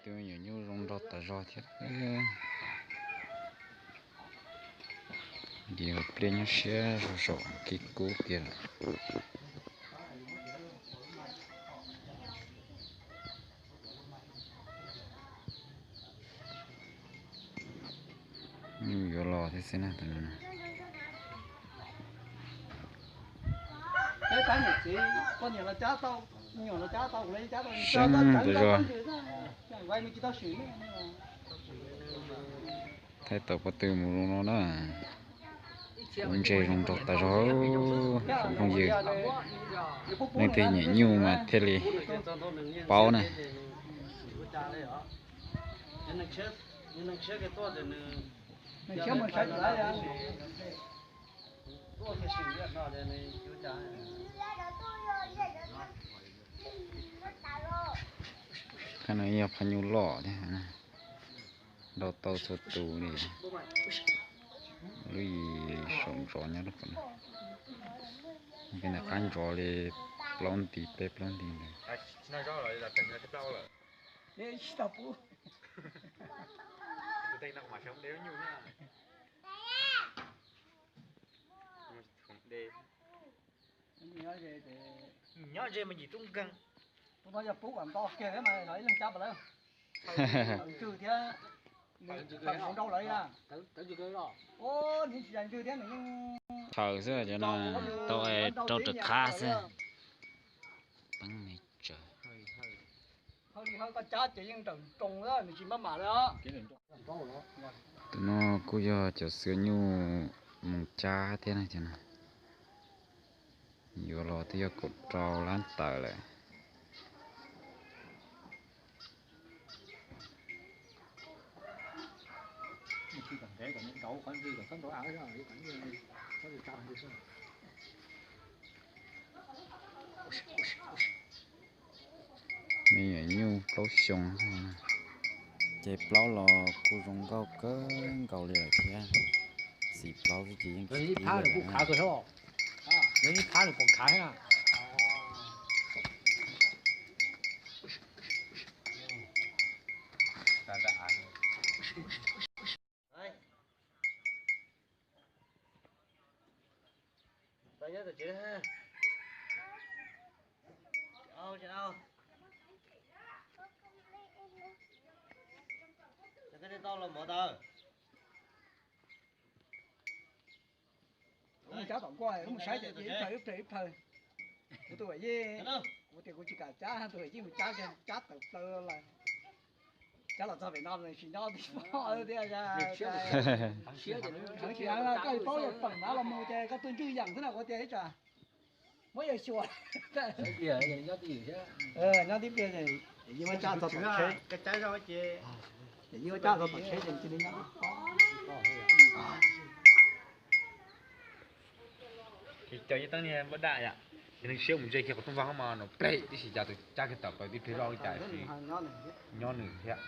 Tus me nyuam nyuj zoo nraug tas zog thiab. Ntim hauv pliaj nyob siab zog saum kev kub kiag lawm. Nyuj yuav los thiab xwb na tus no. Seeb tas zog. Thaij tau pob tw mus zoo no na. Kuv ntse zoo nraug tas zog, tsoom phooj ywg. Leej twg nyiam nyuj mas thiaj li paub na. Qhov no yog phaj nyuj loj thiab, nrau tau txhua tus li. Lub yim saum ntsos nyob rau qhov no. Tej ntawm qab ntsos li plaub nti peb plaub nti ntawd. Nyob ze mas yim tub nkeeg. Tus no yog pub kom nto kiag thiab mas yog ib leeg cab pas lawm. Ntswg thiab, nws tawv nrau lawm. Nws tsis yog ntswg thiab nws yeej thaws xwb, cov no tau rau rau qab xwb. Peeb me tsawg. Hawj li hawj koj cab ces yeej nrawm nroos, nws tsis maj mam li os. Tus no kuj yog cov xwm nyuj mus cab thiab na, cov no. Yuav los twb yog kaum rau lab tawm lawm. Me nyuam nyuj plaub xyoo, ces plaub los kuj zoo nkauj kawg nkaus li lawm thiab. Txiv plaub xwb ces yeej tsis tib li lawm. Lub mus cab tom nkuaj, lub mus saib ces ib plawg ib plawg ib plawg. Kuv tus yeej, kuv tias kuv tsis kam cab, tus yeej mus cab, cab tawm plaws lawm. Cab los txog pem no tsis nyob tib pob thiab. Heev tsis heev, koj paub yog peem nav los mus ces koj tuaj ntswj yeem xwb na, kuv tias ib tsam muab yawg xyuas. Nyob tib pliag, yeej muab cab txog tom tsheb, yeej muab cab txog tom tsheb ces cia li nyob. Ces cov yeej teeb niag npaj daj yom, ces neeg siab mus ntse kiag qhov rooj vag mas no plem tib si, cas tus cab kiag tawm plaws tib pliag loj li cas nyob nws thiab.